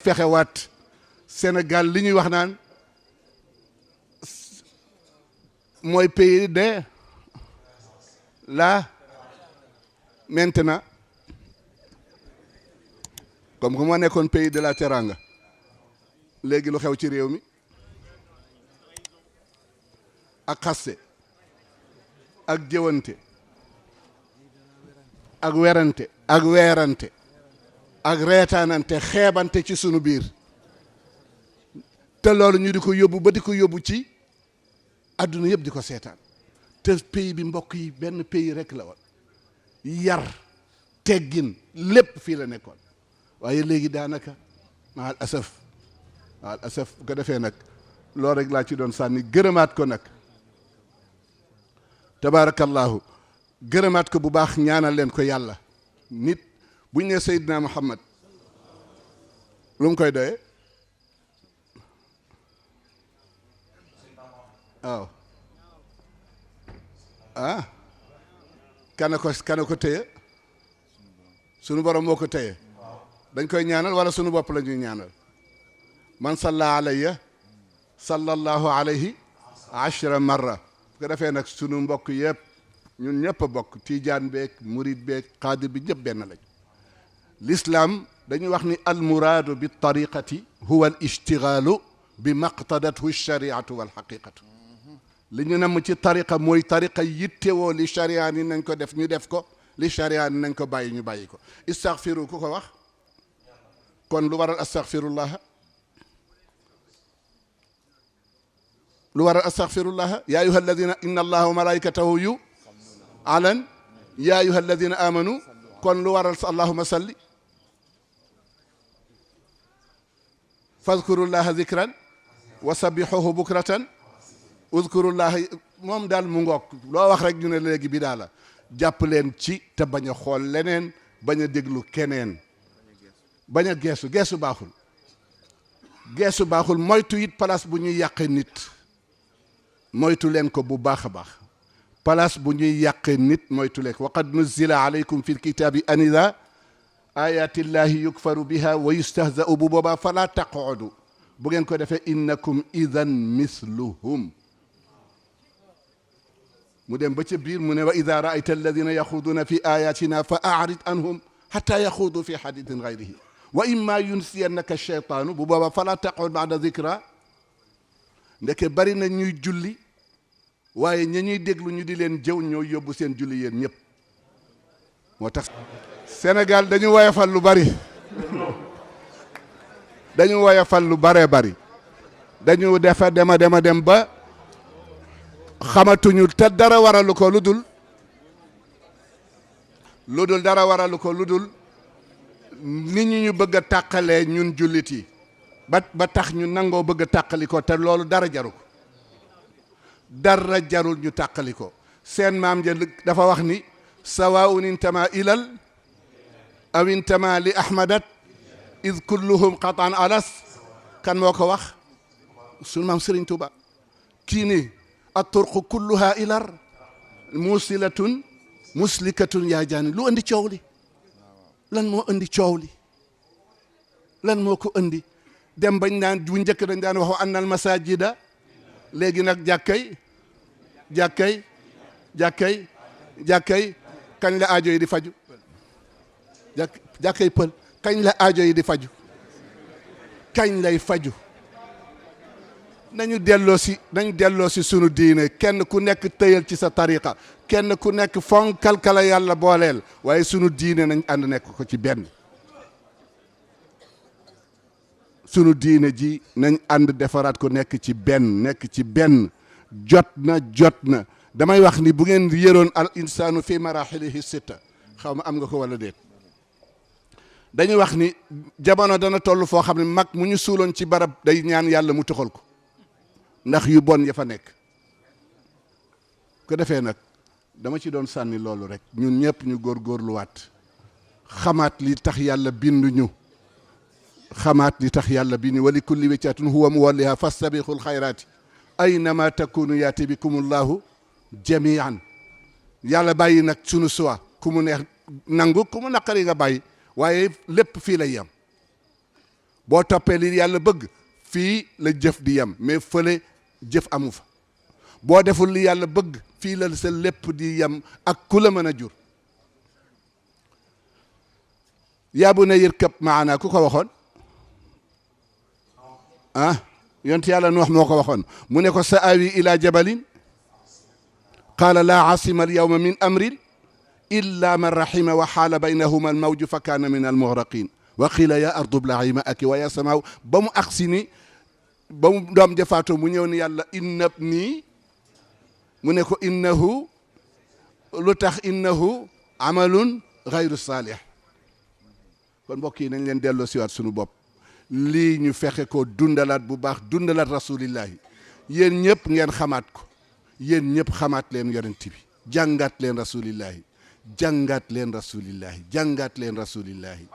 fexewaat Sénégal li ñuy wax naan mooy pays de la maintenant comme que moo nekkoon pays de la teranga léegi lu xew ci réew mi ak xaste ak jëwante ak werante ak weerante ak reetaanante xeebante ci sunu biir te loolu ñu di ko yóbbu ba di ko yóbbu ci adduna yëpp di ko seetaan te pays bi mbokk yi benn pays rek la woon yar teggin lépp fii la nekkoon waaye léegi daanaka maal asaf bu ko defee nag loolu rek laa ci doon sànni gërëmaat ko nag tabaarakallahu gërëmaat ko bu baax ñaanal leen ko yàlla nit buñ ne Seydina Muhammad lu mu koy doyee waaw kana ko téye sunu borom moo ko téye dañ koy ñaanal wala sunu bopp la ñuy ñaanal man salla alayya sallallahu alayhi ashra marra bu ko defee nag sunu mbokk yëpp ñun ñëpp a bokk tiijaan beeg murid beeg xaadir bi ñëpp benn lañ l'islam dañuy wax ni almuraadu bi tariqati huwa al ishtigaalu bi maqtadathu shariatu wal xaqiqatu li ñu namm ci tariqa mooy tariqa yittewoo li sharia ni nañ ko def ñu def ko li sharia ni nañ ko bàyyi ñu bàyyi ko istaghfiru ku ko wax kon lu waral astaghfirullah lu waral astaghfirullah ya ayuha alladina inna allaha wa malaikatahu yu alan ya ayuha alladina amanu kon lu waral allahuma salli fadkurullaha zikran wa sabbihuhu bukratan uzkurullaha moom daal mu ngoog loo wax rek ñu ne léegi bi daala jàpp leen ci te bañ a xool leneen bañ a déglu keneen bañ a geesu baaxul moytu it place bu ñuy yàqe nit moytu leen ko bu baax a baax place bu ñuy yàqe nit moytu leen ko wa qad nuzzila alaykum fi lkitabi an ida ayatillahi yukfaru biha wa yustahzau bu boobaa fala taqudu bu ngeen ko defee innakum idan misluhum mu dem ba ca biir mu ne wa ida raayta alladina yaxuduuna fi ayatina fa arid anhum xata yaxudu fi xadithin gayrihi wa imma yunsiyannaka cheytaanu bu boobaa fala taqud bada dicra ndeke bari na ñuy julli waaye ña ñuy déglu ñu di leen jëw ñoo yóbbu seen julli yéen ñëpp moo tax Sénégal dañu woyofal lu bari dañu woyofal lu baree bari dañu defa dem ba xamatuñu te dara waralu ko lu dul dara waralu ko lu dul nit ñi ñu bëgg a tàqalee ñun jullit yi ba tax ñu nangoo bëgg a tàqali ko te loolu dara jaru ko dara jarul ñu tàqali ko seen maam ja dafa wax ni sawaun intama ilal aw intama li ahmadat id kulluhum qatan alas kan moo ko wax sunu maam Sëriñ Tuuba kii ni atturqu kulluha ilar musilatun muslikatun yaa jaani lu andi coow li lan moo andi coow li lan moo ko andi dem bañ naan bu njëkk dañ daan wax annal masajida léegi nag jàkkay kañ la aajo yi di faju jàkkay pël kañ la aajo yi di faju kañ lay faju nañu delloo si sunu diine kenn ku nekk tëyal ci sa tariqa kenn ku nekk fonkal kala yàlla booleel waaye sunu diine nañ ànd nekk ko ci benn sunu diine ji nañ ànd defaraat ko nekk ci benn jot na damay wax ni bu ngeen yëroon al insaanu fi marahilihi sitta xaw ma am nga ko wala déet dañuy wax ni jamono dana toll foo xam ne mag mu ñu suuloon ci barab day ñaan yàlla mu toxal ko ndax yu bon ya fa nekk ko defee nag dama ci doon sànni loolu rek ñun ñëpp ñu góorgóorluwaat xamaat li tax yàlla binduñu wali kulli wiccatin huwa muwalliha fastabiqul xayraati aynama takunu yaati bikumullahu jamian yàlla bàyyi nag sunu suwa ku mu neex nangu ku mu naqari nga bàyyi waaye lépp fii lay yam boo toppee li yàlla bëgg fii la jëf di yem mais fële jëf amu fa boo deful li yàlla bëgg fii la sa lépp di yem ak ku la mën a jur yaa bunayya irkab maanaa ku ko waxoon yonent yàlla Nuux moo ko waxoon mu ne ko sa awi ila jabalin qaala laa asima al yawma min amrin illa man rahima wa xaala baynahuma almawju fa kaana min almugraqin wa qiila ya ardu bla'i ma'aki wa ya samaaw ba mu agsi ni ba mu doom jafaatoo mu ñëw ni yàlla inna nii mu ne ko innahu lu tax innahu amalun gayru saalih kon mbokk yi nañ leen delloo siwaat suñu bopp lii ñu fexe ko dundalaat bu baax dundalaat rasulillahi yéen ñëpp ngeen xamaat ko yéen ñëpp xamaat leen yonent bi jàngaat leen rasulillahi jàngaat leen rasulillahi jàngaat leen rasulillahi